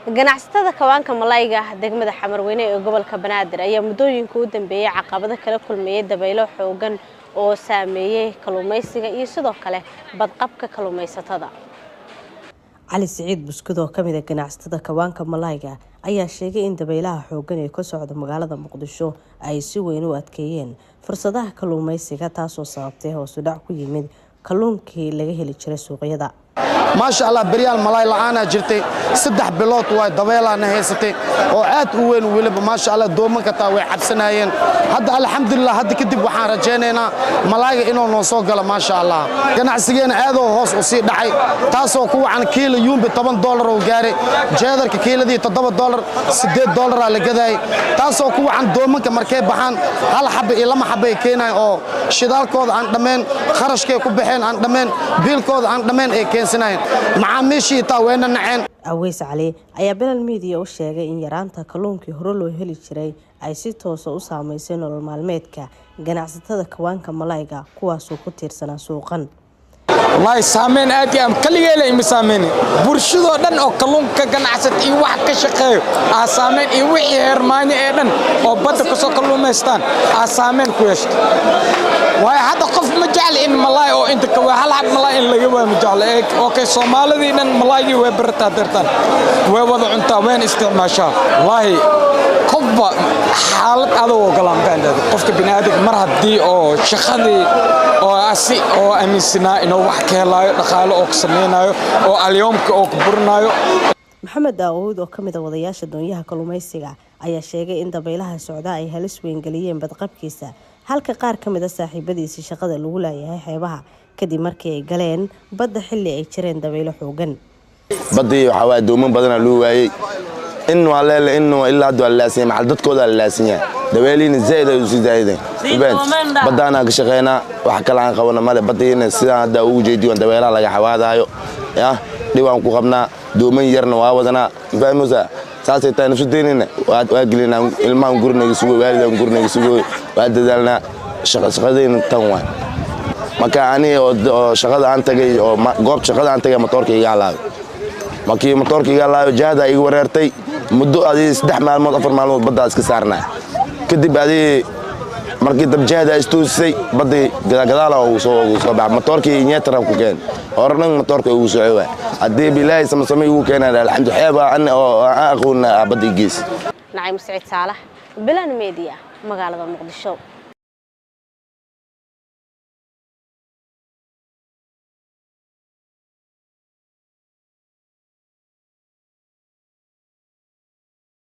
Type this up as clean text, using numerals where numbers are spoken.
Ganacsatada kawaanka malayga degmada Xamarweyne ee gobolka Banaadir ayaa muddooyinka u dambeeyay caqabado kala kulmayay dabaylo xoogan oo saameeyay kalluumaysiga iyo sidoo kale badqabka kalluumaysatada. Cali Siciid Buskud oo kamid ah ganacsatada kawaanka malayga ayaa sheegay in dabaylaha xoogan ee ka socda magaalada Muqdisho ay si weyn u adkeeyeen fursadaha kalluumaysiga, taasoo sababtay hoos u dhac ku yimid kalluunkii laga heli jiray suuqyada. Maasha Allah, beryaal malaay la'aanaa jirtay, 3 bilood waay dabeelaana haysatay oo aad u weyn weliba. Maasha Allah, doomanka taa way cabsanaayeen. Hadda alxamdulilah, hadda kadib waxaan rajaynaynaa malaayga inuu noo soo galo. Maasha Allah, ganacsigeena aadoo hoos u sii dhacay, taasoo ku wacan kiilo yuumbi $10 oo gaaray, jeedarka kiiladii $7, $8 la gadaayay, taasoo ku wacan doomanka markay baxaan 1 xaba iyo 2 xaba ay keenayaan oo shidaalkooda aan dhammayn, kharashkay ku baxeen aan dhammayn, biilkooda aan dhammayn ay keensanayeen. Macaamiishii taa wayna naceen. Aweys Cali ayaa Belal Media u sheegay in yaraanta kalluunkii hore loo heli jiray ay si toosa u saameysay nolol maalmeedka ganacsatada kawaanka malayga, kuwaasoo ku tiirsanaa suuqan. Wallaahi saameyn aad iyo aad kaligeela ima saameyn, bulshadoo dhan oo kalluunka ganacsata iyo wax ka shaqeeyo aa saameyn, iyo wixii heermaanyo ee dhan oo badda kasoo kalluumaystaan aa saameyn ku yeeshta. Waayo hadda qof ma jecla in malaay oo inta ka waa hal xab malaay in laga waayo ma jecla. Okay, Soomaalidii dhan malaaygii way barataa, dartaan way wada cuntaa, wayna isticmaashaa. Wallaahi qofba xaalad adag oo galaan baan. Qofka bini'aadamka mar haddii oo shaqadii oo asi oo aaminsanaa inuu wax ka helaayo, dhaqaalo oo ka samaynayo oo alyoomka oo ka burinayo. Maxamed Daawuud oo kamid ah wadayaasha doonyaha kalluumaysiga ayaa sheegay in dabaylaha socda ay halis weyn geliyeen badqabkiisa, halka qaar ka mid a saaxiibadiisii shaqada lagu laayahay xeebaha kadib markii ay galeen badda xilli ay jireen dabaylo xoogan. Baddii waxaa waaye dooman badanaa loo waayey, in waa leele in ilaa hadda waa la laasan yahay, macal dadkoodaa la laasan yahay. Dabeelihiina zaa'id ay usii zaa'ideen. Baddaanaan ka shaqeynaa, wax kale aan qabana male. Baddiina sidaan hadda ugu jeediyo dabeelaha laga xawaadaayo ya dhibaan ku qabnaa, dooman yarna waa wadanaa, mafahmaysaa? Saasay tahay nafsadeynina waa gelinaa, ilmahan gurinaga sugoy, waalidaan gurinaga sugoy, waa dadaalnaa, shaqadeyna tan waay. Marka ani oo shaqada aan tagay oo goobta shaqada aan tagay, matoorka iga halaabay. Markii matoorka iga halaabay, jahada iga wareertay muddo adii 3 maalmood, 4 maalmood baddaa iska saarnaa. Kadib adii markii dab jahada istoosisay, baddii gadaal ugu soo baxa, matoorkii nyeetaran ku keen hore dhan matoorka ugu soco waay. Haddii bilaahi samasame igu keenaan, alxamdu, xeeba an oo aan aqoonna badda gees. Nacim Siciid Saalax, Bilan Media, magaalada Muqdisho.